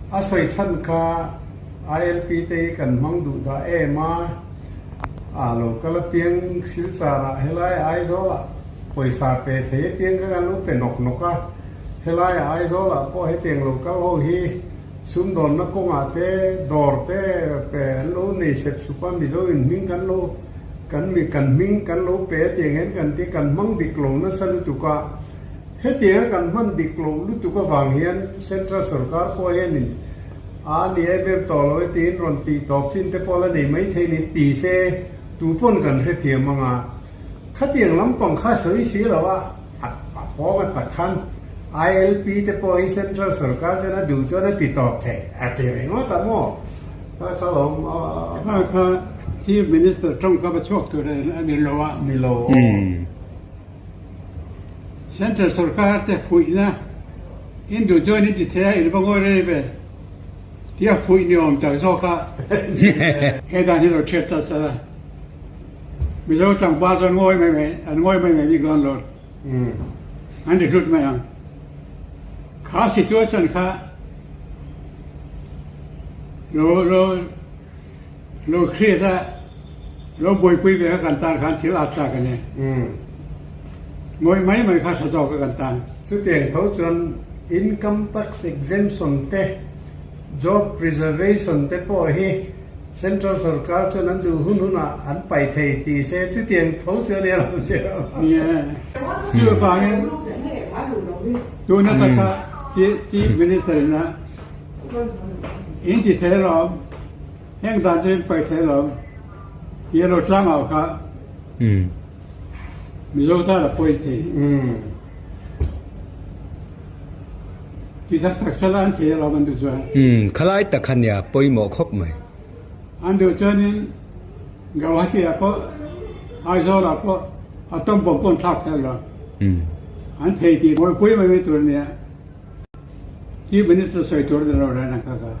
A sawi chhan kha ILP te hi kan hmang duh dah em a, a lo kal apiang Silchar ah helai Aizawl ah pawisa pe thei apiang kha kan lo pe nawk nawk a, helai Aizawl ah pawh hetiang lo kal ho hi sumdawnna kawngah te dawr te pe an lo nei sep sup a, Mizo in hming kan lo kan mi kan hming kan lo pe atiang hian kan ti kan hmang dik lo nasa lutuk a. Hetianga kan hman dik loh lutuk avang hian Central Sorkar pawh hianin a ni em em tawh lo e tiin rawn tih tawp chin te pawh la nei mai thei ni ti se tu pawn kan hrethiam ang a. Khatiang lampang kha sawi si lo a, a pawng a tak khan ILP te pawh hi Central Sorkar chuan a duh chuan a ti tawp thei a ti ringawt a maw? Kha kha lo awm a. Kha kha Chief Minister tawngkam a chhuak tur a ni lo a. Ni lo aw. Central sorkar te fuihna in duh chuan in ti thei a, in va ngawi rei ve tia fuih ni awm tak zawk a he dan hi lo thiat ta sela. Mizo tlangval chuan ngawi mai mai an ngawi mai mai bik dawn lo an ri hlut mai ang. Kha situation kha lo lo Lo hriat a, lo buaipui ve kha kan tan khan thil at tlak a ni. Ngawih mai mai kha tha zawk a kan tan. Chutiang tho chuan Income Tax Exemption te, Job Preservation te pawh hi Central Sorkar chuan an duh hun hunah an paih thei tih se chutiang tho chuan i lo ti lo. Ni e. Chuvangin tuna taka Chief Minister ina in ti thei alawm. Heng dan chu in paih thei alawm tih a lo tlang au kha Mizo tan a pawi thei. Ti tak tak sela an thei alawm an duh chuan. Khalai tak kha nia pawimawh khawp mai. An duh chuanin Gauhati ah pawh Aizawl ah pawh atom bomb pawh an thlak thei alawm. An thei tih mawipui mai mai tur a nia. Chief Minister sawi tur a ni lo reng ang kha kha.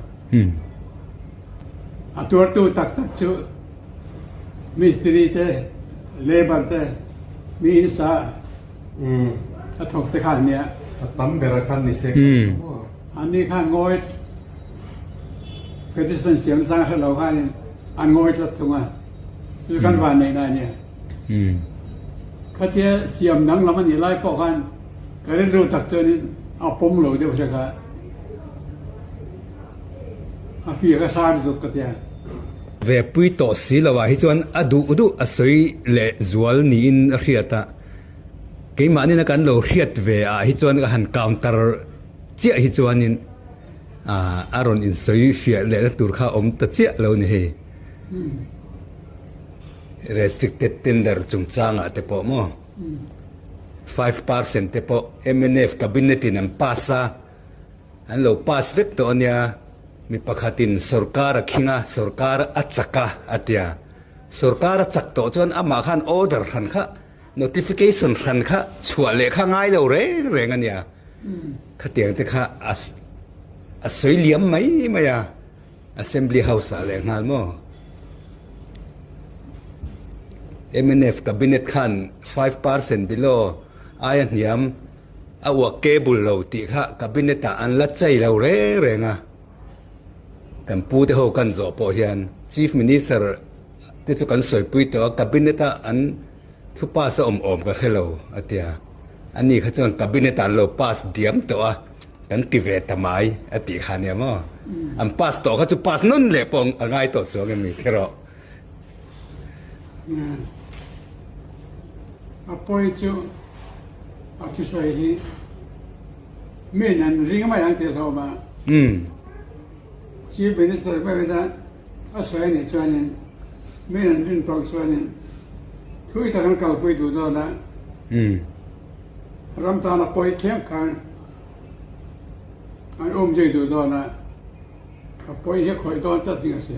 A tuartu tak tak chu mistiri te, labour te, mi insa a thawk te kha an nia. A tam ber a khan ni se kha maw. An ni khan ngawi petition siam zang hre lo khanin an ngawi tlat thung a, chu kan van neihna a nia. Khatia siam danglam a nih lai pawh khan ka rilru tak chuanin a pawm lo deuh hlek a, a fiak a sar lutuk ka tia. Ve pui tawh si lo ah hi chuan a duh duh a sawi leh zual niin a hriat a, keimahnin a kan lo hriat ve ah hi chuan ka han counter chiah hi chuanin a rawn insawi fiah lehna tur kha a awm ta chiah lo ni hei. Restricted tender chungchangah te pawh maw 5% te pawh mnf cabinet in an pass a, an lo pass vek tawh a nia, mi pakhatin sorkar a khing a, sorkar a chak a a tia, sorkar a chak tawh chuan amah khan order hran kha notification hran kha chhuah leh kha ngai lo reng reng a nia, khatiang te kha a sawi liam mai mai a. Assembly House ah leh nghal maw? Mnf Cabinet khan 5% below aia hniam a uak cable lo tih kha Cabinet ah an la chei lo reng reng a. Kan pu te ho kan zawh pawh hian Chief Minister te chu kan sawipui tawh a, Cabinet ah an thu pass a awm awm ka hre lo a tia. Ani kha chuan Cabinet ah an lo pass diam tawh a. Kan ti ve ta mai a tih kha nia maw? An pass tawh kha chu pass nawn leh pawh a ngai tawh chuang em ni kherawh? A pawi chu a thusawi hi min an ring mai ang tih hlawm a. Chief Minister pawh hian a sawi a nih chuanin min an rin tawh chuanin thui tak an kalpui duh dawn a. Ram tana pawi thleng khan an um zui duh dawn a, a pawi hi a khawih dawn tlat ding a si.